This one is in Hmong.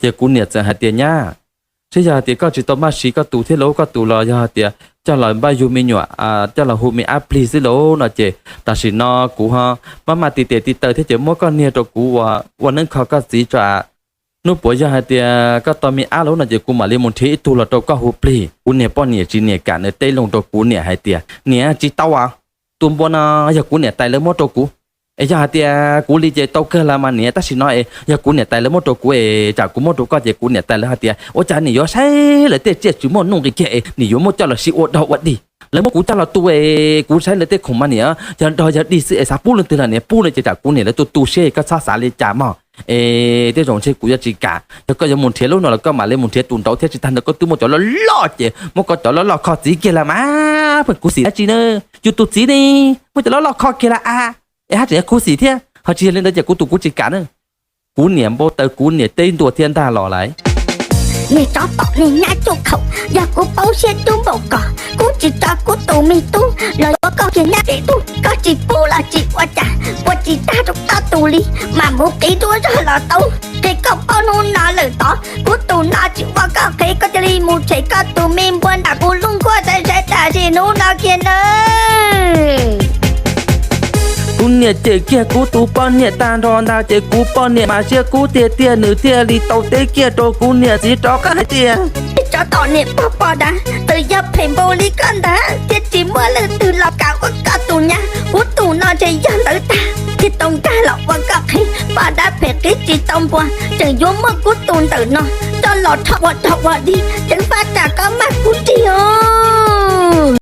Ces kuv niam txawm hais tias, Nyab, seb yog hais tias koj tsis tau maj siv koj tus thiab lauj, koj tus los yog hais tias coj los npaj yug me nyuam, coj los hu me ab plig xwb lauj no ces tam sim no kuv ho maj maj tiv tes tiv taw thiab ces muab koj niag rau kuv ua neeb kho koj txiv tso. Hnub puav yog hais tias koj tau me ab lauj no ces kuv mam li mus nrhiav ib tug los rau koj hu plig. Kuv niag poj niam tsis niam kam, nws teb loo rau kuv niam hais tias, Niam, tsis tau as, tus npua no yog kuv niam tais lawv muab rau kuv. Es yog hais tias kuv li ces tau kawg los mas niam, tab sis no es yog kuv niam tais lawv muab rau kuv es tsam kuv muab rau koj ces kuv niam tais lawv hais tias ua cas niam yuav saib lawv tej tsiaj tsis muaj nuj nqis kiag es niam yuav muab coj los siv ua dog ua dig. Lawv muab kuv coj los tu es kuv saib lawv tej khoom mas niam yog dog yog dig xwb es xav pub leej twg los niam pub no ces tsam kuv niam lawv tu tu siab, koj txhob xav li cas mog. Es tej zaum ntshe kuv yuav tsis kam, yog koj yuav mus nrhiav lub no los koj mam li mus nrhiav tus nraud thiab, tsis tag ntawd koj twb muaj cov loj loj ces muab koj cov loj loj kho txiv kiag los mas, pheej khuv xim dab tsi na. Yus tus txiv ne, muab cov loj loj kho kiag los a, es haj tseem khuv xim thiab, ho tsis yog li ntawd ces kuv tus kuv tsis kam na. Kuv niam npau taws, kuv niam teb ntua thiab ntag los lawm. Niag tsov tom niag nyab cuj khaum, yog kuv paub siab cub npaum ko, kuv tsis tso kuv tus me tub los yuav koj kiag nyab tsev tub. Koj tsis pub los tsis ua cas, ua tsis tag rau koj tus li, mam mus qiv duab zog los tau. Qhia koj paub hnub no lawm tod, kuv tus no tsis ua koj qhev, koj cia li mus tshem koj tus me npua nram kuv lub nkuaj txhais txhais tam sim hnub no kiag nawb. Kuv niam cem kiag kuv tus poj niam tag nrho ntag ces kuv poj niam mas siab kub tiag tiag, nws thiaj li tau teb kiag rau kuv niam txiv rov qab hais tias, Tsov tom niam pog poj dab, txawm yog phem npaum li koj ntag thiab tsis muaj leej twg los kam ua koj tus nyab. Kuv tus no ntshe yog ntawd tag thiaj tau nkag los ua koj qhev. Poj dab phem qhib tsis tau npua, tseem yuav muab kuv tus ntawm no coj los rho ua dog ua dig, ceev